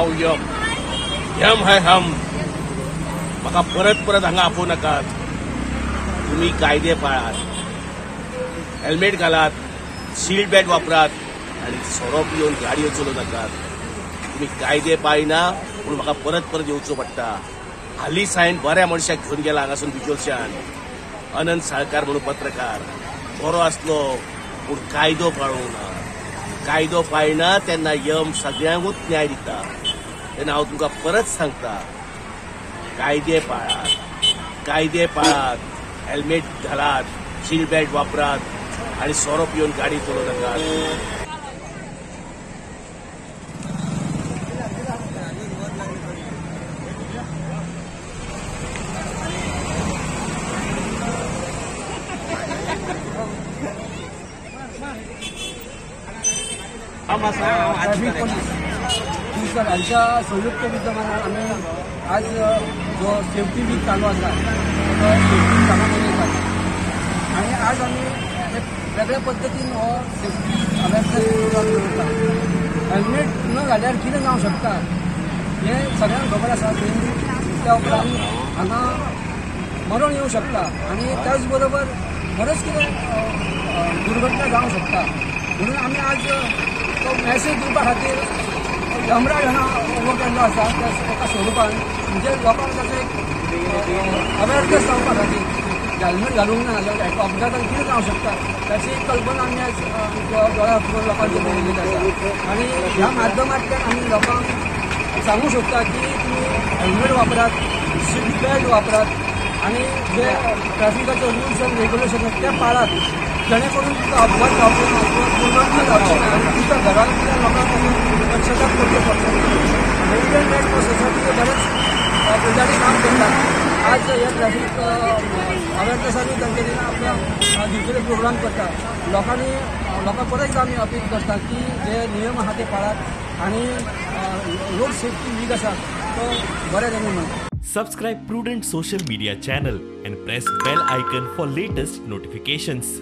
हांव M, M है हम. म्हाका परत परत हांगा आपोवं नाकात. तुमी कायदे पाळात, हेल्मेट घालात, सीट बेल्ट वापरात आनी सोरो पिवन गाडयो चलोवं नाकात. तुमी कायदे पाळिना पूण म्हाका परत परत येवचो पडटा. हालींच हांवें बऱ्या मनशाक घेवन गेला हांगासून बिजोलच्यान, अनंत साळकार म्हणून पत्रकार, बरो आसलो पूण कायदो पाळूंक ना. कायदो पाळना तेन्ना यम सगळ्यांकूच न्याय दिता. तेन्ना हांव तुमकां परत सांगता, कायदे पाळात, कायदे पाळात, हेल्मेट घालात, सीट बेल्ट वापरात आनी सोरो पिवन गाडी चलोवं नाकात. ट्रॅफिक पोलीस दिवचल हांच्या संयुक्त विद्यमानान आमी आज जो सेफ्टी वीक चालू आसा तो सेफ्टी वीक हांगा मनयतात आनी आज आमी एक वेगळ्या पद्दतीन हो सेफ्टी अवेरनेस प्रोग्राम दवरता. हेल्मेट न घाल्यार कितें जावंक शकता हें सगळ्यांक खबर आसा. त्या उपरांत हांगा मरण येवंक शकता आनी त्याच बरोबर बरेंच कितें दुर्घटना जावंक शकता. म्हणून आमी आज तो मॅसेज दिवपा खातीर यमराज हांगा उबो केल्लो आसा त्या एका स्वरुपान, म्हणजे लोकांक ताचो एक अवेरनेस जावपा खातीर हेल्मेट घालूंक ना जाल्यार एका अपघातान कितें जावंक शकता ताची एक कल्पना आमी आज दोळ्या लोकांचे दवरिल्ली आसा. आनी ह्या माध्यमांतल्यान आमी लोकांक सांगूंक शकता की तुमी हेल्मेट वापरात, सीट बेल्ट वापरात आनी जे ट्रॅफिकाचे रुल्स आनी रेग्युलेशन आसा ते पाळात, जेणे करून तुमकां अपघात जावचो ना किंवा दुर्घटना जावची ना आनी तुमच्या घरांतल्या लोकांक पश्चाताप करचो पडचो ना. इंडियन रेड क्रॉस सोसायटीचे बरेच फुडारी काम करतात. आज हे ट्रॅफिक अवेरनेसानूय तांच्यांनी आपल्या दिवचले प्रोग्राम करता. लोकांनी लोकांक परत एकदा आमी अपील करता की जे नियम आसा ते पाळात आनी रोड सेफ्टी वीक आसा तो बरे तरेन म्हणटा. Subscribe Prudent Social Media channel and press bell icon for latest notifications.